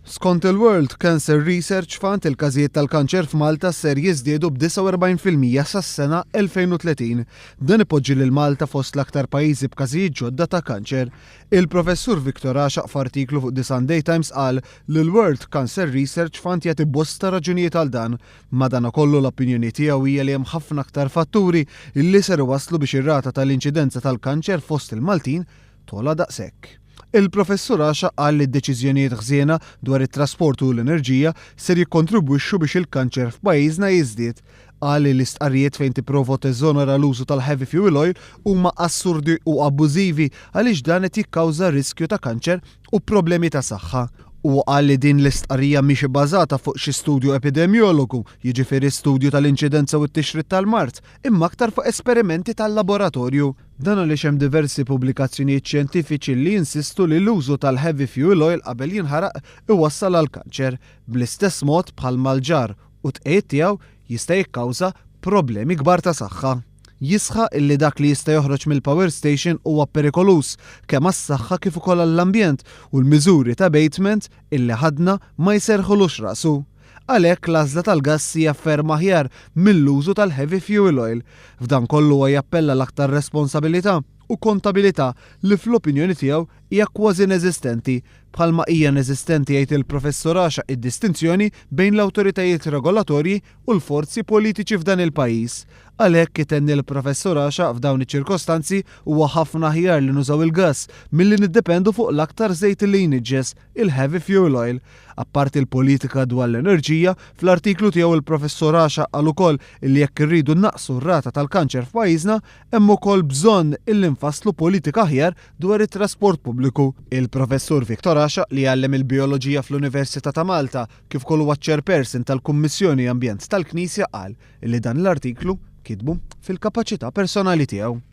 Skont il-World Cancer Research Fund, il-każijiet tal-kanċer f'Malta ser jiżdiedu b'49% sas-sena 2030. Dan ipoġġi lil Malta fost l-aktar pajjiżi b'każijiet ġodda ta' kanċer. Il-Professur Victor Għaxaq f'artiklu fuq The Sunday Times qal li l-World Cancer Research Fund jagħti bosta raġunijiet għal dan. Madanakollu l-opinjoni tiegħu hija li hemm ħafna aktar fatturi li ser iwasslu biex ir-rata tal-inċidenza tal-kanċer fost il-Maltin togħla daqshekk. Il-Professur Għaxaq qal li d-deċiżjonijiet ħżiena dwar it-trasport u l-enerġija ser jikkontribwixxu biex il-kanċer f'pajjiżna jiżdied. Qal li l-istqarrijiet fejn tipprova teżonera l-użu tal-heavy fuel oil huma assurdi u abbużivi għaliex dan qed jikkawża riskju ta' kanċer u problemi ta' saħħa. Huwa qal li din l-istqarrija mhix ibbażata fuq xi studju epidemjologu, jiġifieri studju tal-inċidenza u t-tixrid tal-mard, imma aktar fuq esperimenti tal-laboratorju. Dan għaliex hemm diversi pubblikazzjonijiet xjentifiċi li jinsistu li l-użu tal-heavy fuel oil qabel jinħaraq iwassal għall-kanċer, bl-istess mod bħalma l-ġarr u t-tqegħid tiegħu jista' jikkawża problemi kbar ta' saħħa. Jisħaq illi dak li jista' joħroġ mill-power station huwa perikoluż kemm għas-saħħa kif ukoll għall-ambjent u l-miżuri ta' abatement illi ħadna ma jserrħulux rasu. Għalhekk l-għażla tal-gass hija ferm aħjar mill-użu tal-heavy fuel oil. F'dan kollu huwa jappella għal aktar responsabilità u kontabilità li fl-opinjoni tiegħu hija kważi ineżistenti, bħalma hija ineżistenti jgħid il-Professur Għaxaq id-distinzjoni bejn l-awtoritajiet regolatorji u l-forzi politiċi f'dan il-pajjiż. Għalhekk, itenni l-Professur Għaxaq, f'dawn iċ-ċirkostanzi huwa ħafna aħjar li nużaw il-gass milli niddependu fuq l-aktar żejt li jniġġes, il-heavy fuel oil. Apparti l-politika dwar l-enerġija, fl-artiklu tiegħu il-Professur Għaxaq qal ukoll illi jekk irridu nnaqqsu r-rata tal-kanċer f'pajjiżna, hemm ukoll bżonn illi nfasslu politika aħjar dwar it-trasport pubbliku. Il-Professur Victor Għaxaq li jgħallem il-bijoloġija fl-Università ta' Malta, kif ukoll huwa ċ-Chairperson tal-Kummissjoni Ambjent tal-Knisja qal illi dan l-artiklu kitbu fil-kapaċità personali tiegħu.